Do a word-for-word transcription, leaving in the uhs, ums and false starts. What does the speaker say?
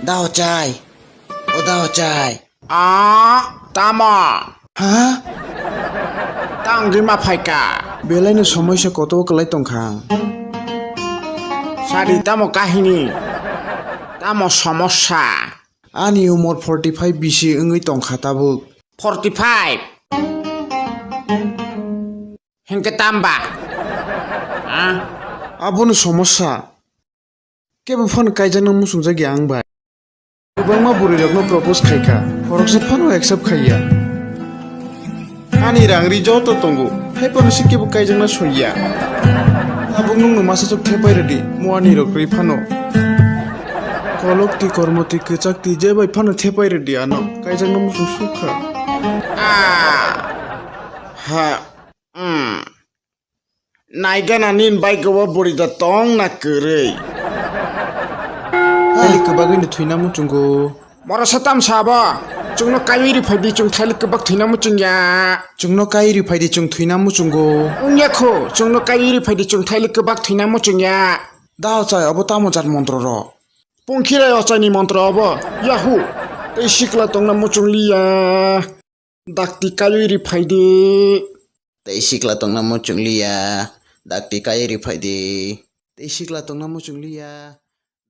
Da ochai. O da ochai. Ah, tamo? Ha? Tang di ma phaika. Belai no somoisa koto kwlai tongkha. Sadi tamo kahini? Tamo somosa? Ani umor forty five bisi wngwi tongkha tabuk. Forty five? Hingke tamba? Ha? Abono somosa. Kebo phano kaijakna muchungjak ya ang bai. Kwbangma bwrwirokno propose khaikha, khoroksa phano accept khaiya. Ani rang ri joto tongo, hai phano se kebo kaijakna soiya. Tabuk nwngno masa chuk thepai rwdi, mo ani rok ri phano. Kolok ti kormo ti kwchak ti je bai phano thepai rwdi ano, kaijakna muchung sukha. Ah, ha, mm. Naigana nin bai gobo buri da tong na kwrwi. Thaili kwbagwi no thwina muchungo. Moro sa tam sabo. Chwngno kaiwi ri phaidi chwng thaili kwbak thwina muchungya. Chwngno kaiwi ri phaidi chwng thwina muchungo. Wngya kho, chwngno kaiwi ri phaidi chwng thaili kwbak thwina muchungya. Da ochai abo tamo jat montro ro? Pungkhirai ochaini montro abo. Yahu. Tei sikla tongna muchungliya. Dakti kaiwi ri phaidi. Tei sikla tongna muchungliya. Dakti kaiwi ri phaidi. Tei sikla tongna muchungliya.